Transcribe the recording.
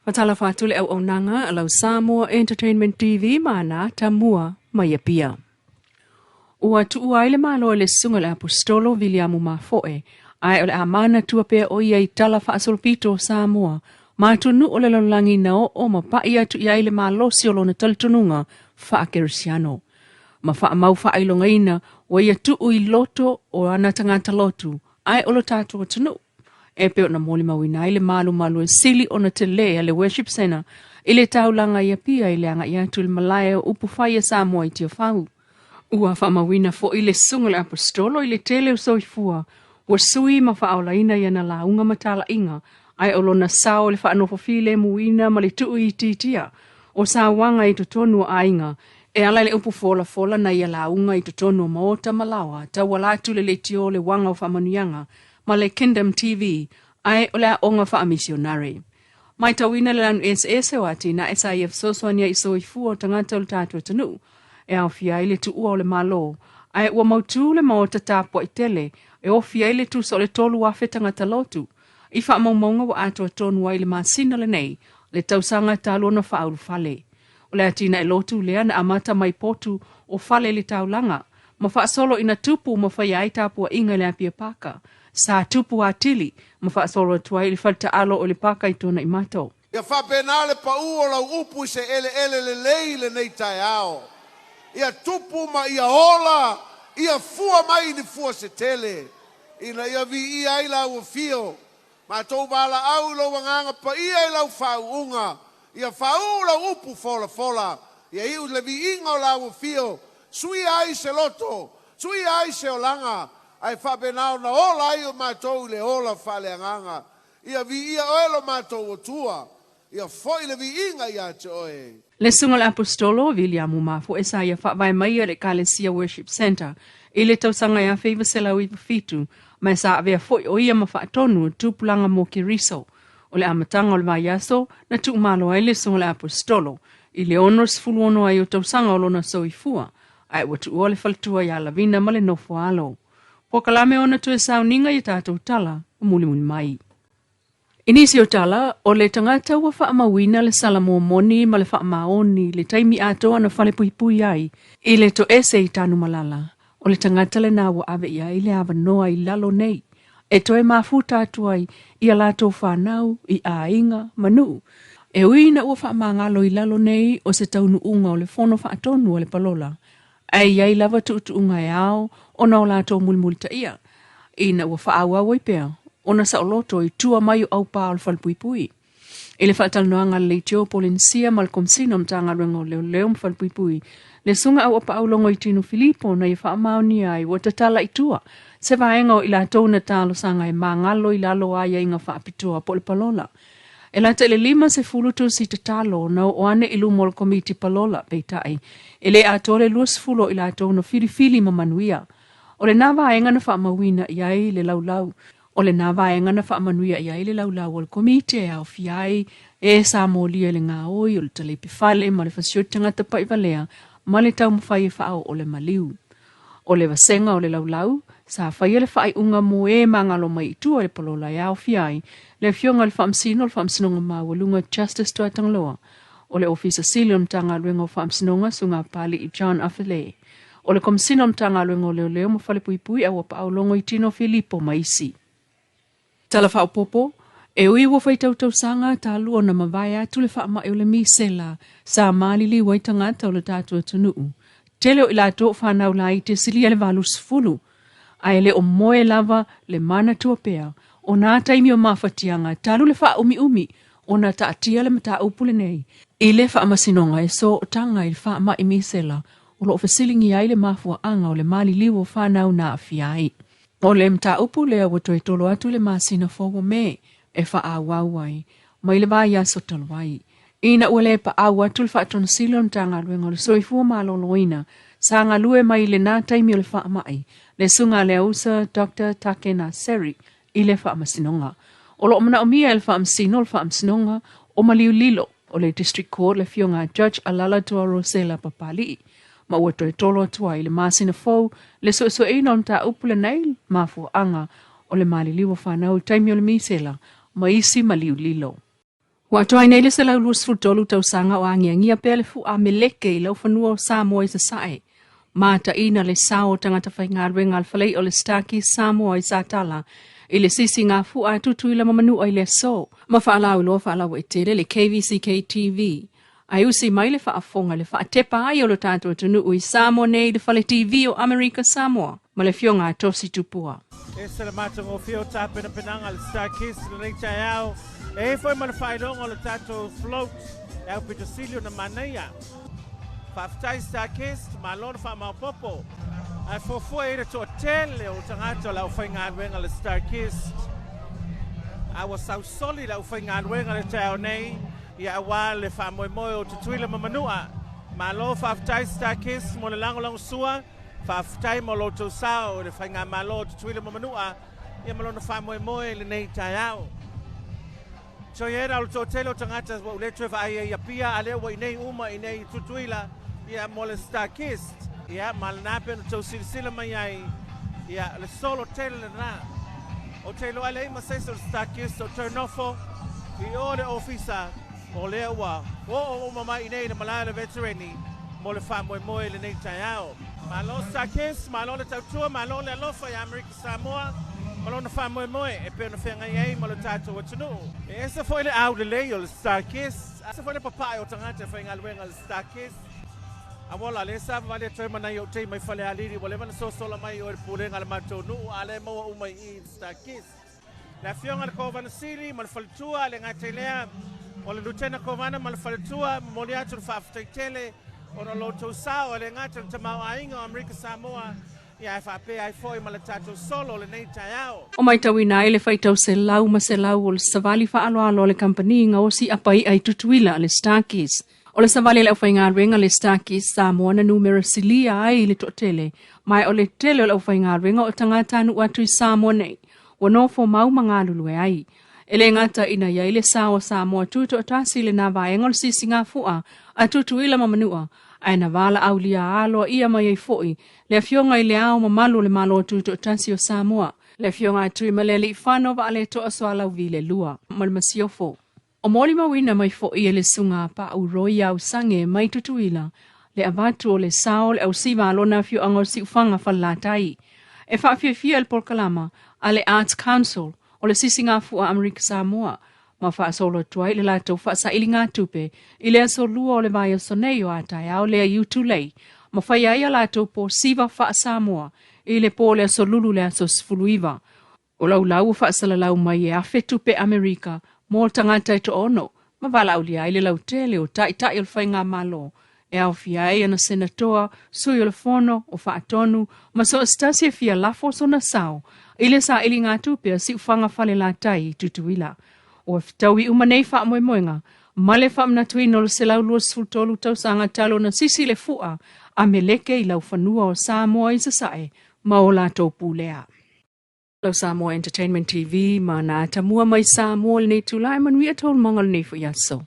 Faatalofa atu le auaunaga a lau Samoa Entertainment TV ma na tamua mai Apia. Ua tuua ai le Malo e le Susuga i le Aposetolo Viliamu Mafoe, ae o le a manatua pea o ia i tala faasolopito o Samoa ma atunuu o le lalolagi na oo ma pai atu i ai le malosi o lona talitonuga faakerisiano. Ma faamau faailogaina ua ia tuu i loto o ana tagata lotu ae o lo tatou atunuu. E pei ona molimauina ai le malumalu e sili ona tele a le Worship Centre i le taulaga i Apia i le agai atu i le malae o upu fai a Samoa i Tiafau. Ua faamauina foi le Susuga i le Aposetolo i le tele o soifua ua sui ma faaolaina i ana lauga ma talaiga, ae o lona sao i le faanofofilemuina ma le tuuitiitia o sauaga i totonu o aiga e ala i le upu folafola na ia lauga i totonu o maota ma laoa tauala atu i le leitio o le Uaga o Faamanuiaga ma le Kingdom TV, ae o le aoga faamisionare. Maitauina le lanu eseese o atinae sa ia fesoasoani ai i soifua o tagata o le tatou atunuu, e aofia ai le tuua o le Malo, ae ua mautu le maota tapuai tele e ofi ai le tusa o le 3,000 tagata lotu, i faamaumauga ua atoa tonu ai le masina lenei le tausaga talu ona faaulufale. O le atinae lotu lea na amata mai potu o fale i le taulaga, ma faasolo ina tupu ma faia ai tapuaiga i le Apia Paka, sa tupu atili ma faasolo atu ai i le faletaalo o le paka i Tuanaimato. Ia faapena le pau o lau upu i se eleele lelei i lenei taeao. Ia tupu ma ia ola, ia fua mai ni fua se tele, ina ia viia ai lau afio. Matou valaau i lou Agaga Paia i lau faauuga, ia faauu lau upu folafola, ia iu le viiga o lau afio, suia ai se loto, suia ai se olaga, ae faapena ona ola ai o matou i le ola faaleagaga. Ia viia oe lo matou Atua, ia foi le viiga ia te oe. Le Susuga i le Aposetolo Viliamu Mafoe sa ia faavae mai e le Ekalesia Worship Centre i le tausaga e 1997, ma sa avea foi o ia ma faatonu o tupulaga mo Keriso. O le amataga o le vaiaso na tuumalo ai le Susuga i le Aposetolo i le 66 ai o tausaga o lona soifua, ae ua tuua le faletua ia Lavina ma le nofo alo. Polokalame ona toe sauniga i a tatou tala mulimuli mai. I nisi o tala, o le tagata ua faamauina le salamo moni ma le faamaoni i le taimi atoa na falepuipui ai i le toese i Tanumalala, o le tagata lena ua ave i ai le avanoa i lalo nei e toe mafuta atu ai i a latou fanau, i aiga ma nuu. E ui ina ua faamagalo i lalo nei o se taunuuga o le Fono Faatonu a le Palola, ae i ai lava tuutuuga e ao ona o latou mulimulitaia, ina ua faaauau ai pea ona saoloto i tua mai o aupā o le falepuipui. I le faatalanoaga a le Leitio Polenisia ma le Komesina o Matagaluega o Leoleo ma Falepuipui, le Susuga Auapaau Logoitino Filipo na ia faamaonia ai ua tatala i tua se vaega o i latou na talosaga e magalo i lalo o aiaiga faapitoa po o le palola. E lata i le 50 tusi tatalo na oo ane i luma o le Komiti Palola, peitai, e le atoa le 20 o i latou na filifili ma manuia. O lena vaega na faamauina i ai le laulau O lena vaega na faamanuia i ai le laulau o le Komiti e aofia ai e sa molia i le gaoi o le taleipe fale ma le fasioti tagata pa'ivalea ma le taumafai e faaoo le maliu. O le vasega o le laulau, sa faia le faaiuga mo e magalo mai i tua i le palola e aofia ai le Afioga i le Faamasino o le Faamasinoga Maualuga Justice Tuatagaloa, o le Ofisa Sili o le Matagaluega o Faamasinoga Susuga Papali'i John Afelē, o le Komesina o Matagaluega o Leoleo ma Falepuipui Auapaau Logoitino Filipo ma isi. Tala Faaopoopo, E ui ua faitau tausaga talu ona mavae atu le faamai o le misela sa maliliu ai tagata o le tatou atunuu, tele o i latou o fanau laiti e silia le 80, ae le o moe lava le manatua pea o nā taimi o mafatiaga talu le faaumiumi ona taatia le mataupu lenei i le faamasinoga e sootaga i le faamai misela o lo o fesiligia ai le mafuaaga o le maliliu o fanau na aafia ai. O le mataupu lea ua toe tolo atu i le masina fou o Me e faaauau ai mai le vaiaso talu ai. Ina ua le paau atu le Faatonosili o le Matagaluega o le Soifua Maloloina sa galue mai i lena taimi o le faamai, le Susuga a Leausa Doctor Takena Seri i le Faamasinoga. O lo o manaomia e le Faamasino o le Faamasinoga o Maliulilo o le District Court le afioga a Judge Alalatua Rosela Papali'i, ma ua toe tolo atu ai i le masina fou le suesueina o le mataupu lenei mafuaaga o le maliliu o fanau i taimi o le misela ma isi maliu lilo. Ua atoa ai nei le 123 tausaga o agiagia pea le fu'a meleke i laufanua o Samoa i Sasae. Mataina le sao o tagata faigaluega a le Faleia o le StarKist Samoa i Satala i le sisiga fu'a a Tutuila ma Manua i le aso, ma faalauiloa faalauaitele le KVCK TV. Ae usi mai le faafofoga i le faatepa ai o lo tatou atunuu i Samoa nei i le Fale TV o Amerika Samoa ma le Afioga a Tosi Tupua. E ese le matagofie o tapenapenaga a le StarKist i lenei taeao. E i ai foi ma le faailoga o le tatou float e aupito sili ona manaia. Faafetai StarKist, malo le faamaopoopo. Ae fuafua i ai le toatele o tagata o le aufaigaluega a le StarKist. A ua sausoli le aufaigaluega i le taeao nei, ia aua le faamoemoe o Tutuila ma Manua. Malo faafetai StarKist mo le lagolagosua, faafetai mo lo outou sao i le faigamalo o Tutuila ma Manua, ia ma lona faamoemoe i lenei taeao. Toiera, o le toatele o tagata ua ou le toe vaai ai i Apia, a lea ua inei uma inei i Tutuila, ia mo le StarKist. Ia, ma lena pei ona tou silasila mai ai, ia, le solo tele lena. Ou te iloa e leai ma se isi o le StarKist o toe nofo i o le ofisa, o lea ua oo uma mai inei i le malae o le Vetereni mo le faamoemoe i lenei taeao. Malo StarKist, malo le tautua, malo le alofa ia Amerika Samoa ma lona faamoemoe e pei ona feagai ai ma lo tatou atunuu. E ese foi le aulelei o le StarKist, ese foi le papae o tagata e faigaluega i le StarKist. Auala, lea sa vavale atu ai ma nai ou teima i Falealili, ua leva ona sosola mai i o i le pulega a le matou nuu, a lea e maua uma i i i le StarKist. Le Afioga i le Kovana Sili ma le Faletua, le gata i lea, o le Lutena Kovana ma le Faletua, e momoli atu le faafetai tele ona o lo outou sao, e le gata i le tamaoaiga o Amerika Samoa, ia ae faapea ai foi ma le tatou solo o lenei taeao. O matauina ai le faitau selau ma selau o le savali faaaloalo a le kamupani gaosi apai'a i Tutuila a le StarKist. O le savali a le aufaigaluega a le StarKist Samoa na numera silia ai i le toatele, ma o le tele o le aufaigaluega o tagatanuu atu i Samoa nei ua nofo mau ma galulue ai. E le gata ina i ai le sao o Samoa tutoatasi i lena vaega o le sisigafu'a a Tutuila ma Manua, ae na valaaulia aloaia mai ai foi le Afioga i Le Ao Mamalu o le Malo Tutoatasi o Samoa, le Afioga a Tuimalealiifano Vaaletoa Sualauvi le Lua ma le Masiofo. O molimauina mai foi e le Susuga Pau Roy Ausange mai Tutuila le avatu o le sao o le ausiva a lona afioaga o Siufaga Falelatai. E faafiafia i le polokalama a le Arts Council o le Sisigafua Amerika Samoa ma faasolo atu ai le latou faasailiga tupe i le aso lua o le vaiaso nei o a taeao lea i Utulei ma fai ai a latou posiva faa-Samoa i le po o le aso Lulu le aso 19. O laulau ua faasalalau mai e 1,000 tupe Amerika mo tagata e 6 ma valaaulia ai le lautele o taitai o le faigamalo e aofia ai ana senatoa, sui o le fono, o faatonu, ma so o se tasi e fia lafo sona sao i le sailiga tupe a Siufaga Falelatai i Tutuila. Ua fetaui uma nei faamoemoega ma le faamanatuina o le 123 tausaga talu ona sisi le fu'a a Meleke i laufanua o Samoa i Sasae ma o latou pulea. Lau Samoa Entertainment TV ma na tamua mai Samoa lenei tulae manuia taualumaga o lenei foi aso.